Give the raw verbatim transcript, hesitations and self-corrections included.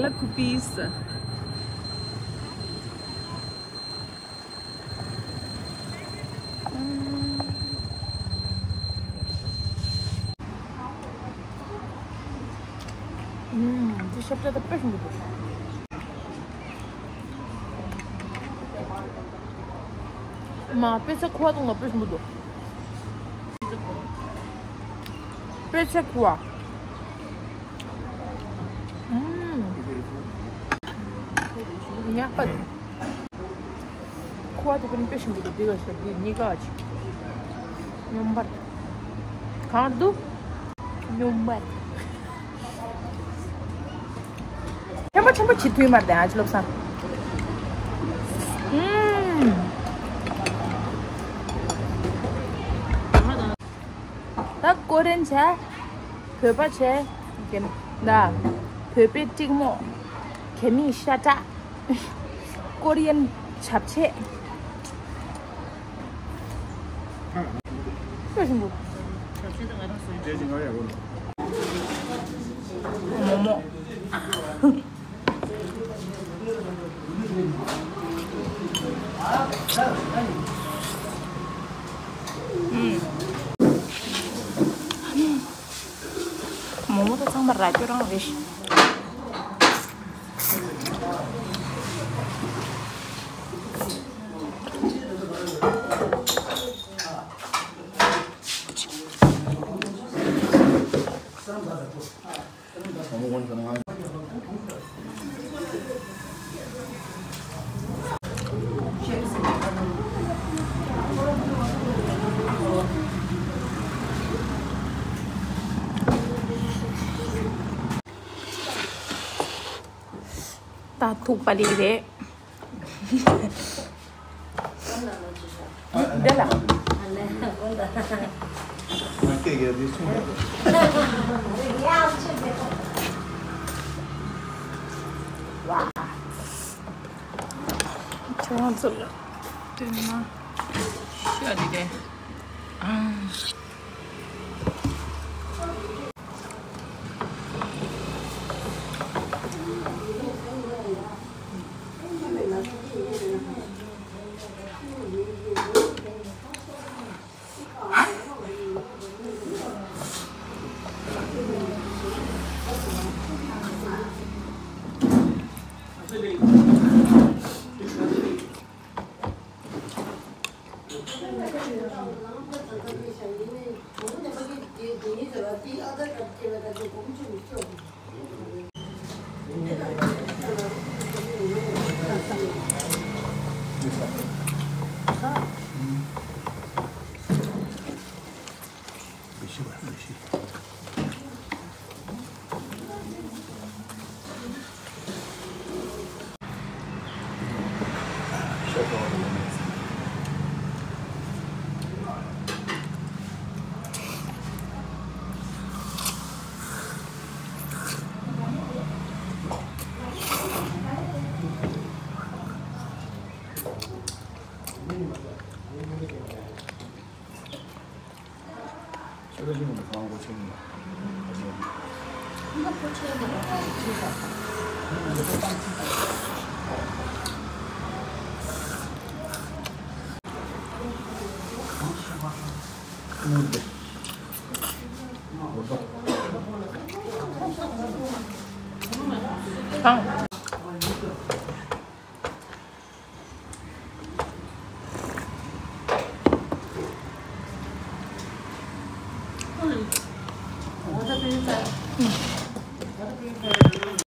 ལ་ཁུ་པིས། ཨུམ། འདི་ཤབ་ཤ་ད་དཔེ་ཞིམ་པོ་འདུག་མ་དཔེ་ཆ་ཁུ་བ་བཏུང་ན་དཔེ་ཞིམ་པོ་འདུག་དཔེ་ཆ་ཁུ་བ། ཨུམ། ཉག་པ་འདུག་ཁུ་བ་དེ་ཀུན་དཔེ་ཞིམ་པོ་འདུག་འདི་ག་ཤ་འདི་གཉིས་ཀ་ཅིག་སྙོམས་པར། གང་འདུག་སྙོམས་པར། ཆེན་པོ་ཆེན་པོ་བྱེད་དུས་མར་དེ་ཨ་ཅི་ལོབ་སང་། ཨུམ། ད་ཀོ་རེན་བྱས། བོད་པ་བྱས། ད་བོད་པའི་ཀྲིག་མོ། གད་མིག་ཤ་ཁྲག་ཀོ་རི་ཡན་བྱབ་ཆས། ཁ་ལ་ང་ཚོ་ཁ་ཞིམ་པོ། བྱབ་ཆས་དང་ང་རང་སོ་ཡིན། ཅེ་ཅི་ང་ཡ་བོ་ལ། མོག་མོག་ཨུམ། མོག་མོག་ད་ཚང་མ་ར་ཅོ་རང་རེད། ད་ཐུག་པ་ལི་རེད། འདི་ལ། ཁྱེད་རང་ཚོ་ལ་སྟོན་ན་ཤ་འདི་རེད། ཨང་།